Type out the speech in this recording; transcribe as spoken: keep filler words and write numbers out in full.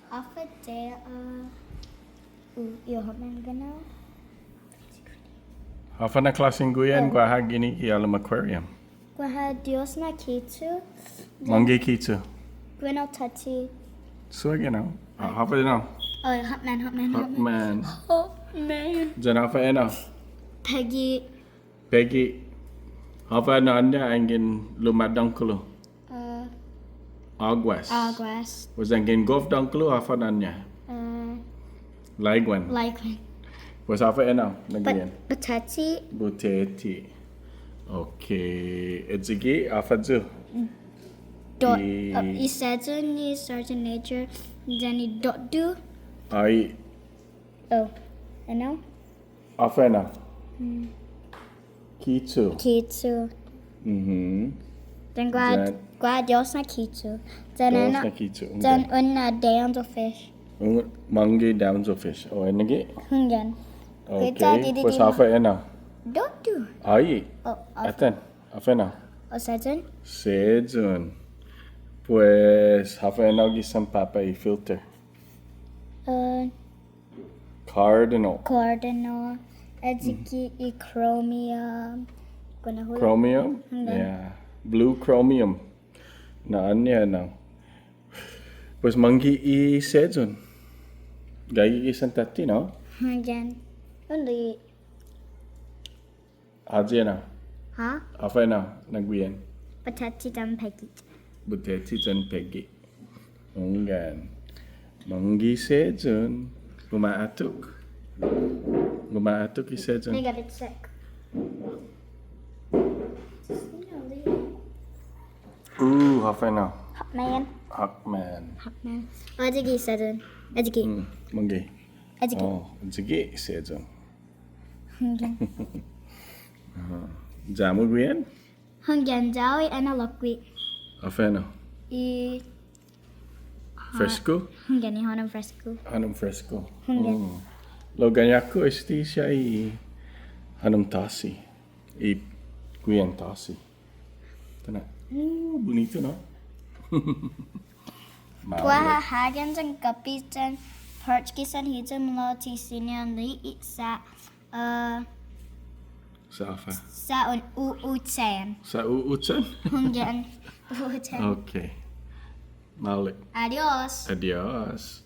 Håfa adai, uh, uh, i ha'ånen guenao? Håfa na klåsen guihan guaha guini gi halom aquarium? Guaha Dios na kitu. Mångge kitu? Guenao tåtte. Sua guenao. Ah, håfa ennao? Oh, ha'ånen, ha'ånen, ha'ånen. Ha'ånen. Ha'ånen. Yan håfa ennao? Peggy. Peggy. Håfa na'ån-ña anggen lumadångkolo? Uh, Aguas. Aguas. Pues anggen gof dångkolo, håfa na'ån-ña? Uh, Laiguan. Laiguan. Pues håfa ennao na guihan? Buteti. Buteti. Okay. Ayu, håfa ayu? Dot, uh, i seyun ni Sergeant Nature, yan i dotdu. Ai. Oh, ennao? Håfa ennao? Hmm. Kitu. Kitu. Mhm. Yan guaha, yan guaha Dios na kitu. Yan Dios na kitu, yan hunggan. Un damselfish. Un, mångge damselfish. Oh, ennague'? Hunggan. Okay, pues håfa ennao? Dotdu. Ai. Oh, håfa. Atan, håfa ennao? Oh, seyun. Seyun. Pues håfa ennao gi sanpapa' i filter? Uh, Cardinal. Cardinal. Ayu gi i chromium. Guenao ennao? Chromium? Hunggan. Yeah. Blue chromium. Na'ån-ña ennao. Pues mångge i seyun. Gaige gi santåtte, no? Hunggan. Un li'e'. Ayu ennao? Ha? Håfa ennao na guihan? Buteti yan pegge'. Buteti yan pegge'. Hunggan. Mångge seyun. Guma'atok. Guma'atok i seyun. Megabit sek. Uh, håfa ennao? Ha'ånen. Ha'ånen. Ha'ånen. Ayu gi seyun. Ayu gi. Hmm, mångge. Ayu gi. Oh, ayu gi seyun. Hunggan. Aha. Ya-mu guihan? Hunggan, ya-hu i ennao lokkue'. Håfa ennao? I fresko? Hunggan, i hånom fresko. Hånom fresko. Hunggan. Hmm. Lao guaha na este siha i hånom tåsi. I guihan tåsi. Tiningo'. Uh, bunitu, no? Maolek. Guaha hågon yan guppies yan perch gi sanhiyong lao ti siña un li'e' sa', uh, sa' håfa? Sa' un u'uchan. Sa' u'uchan? Hunggan. U'uchan. Okay. Maolek. Adios. Adios.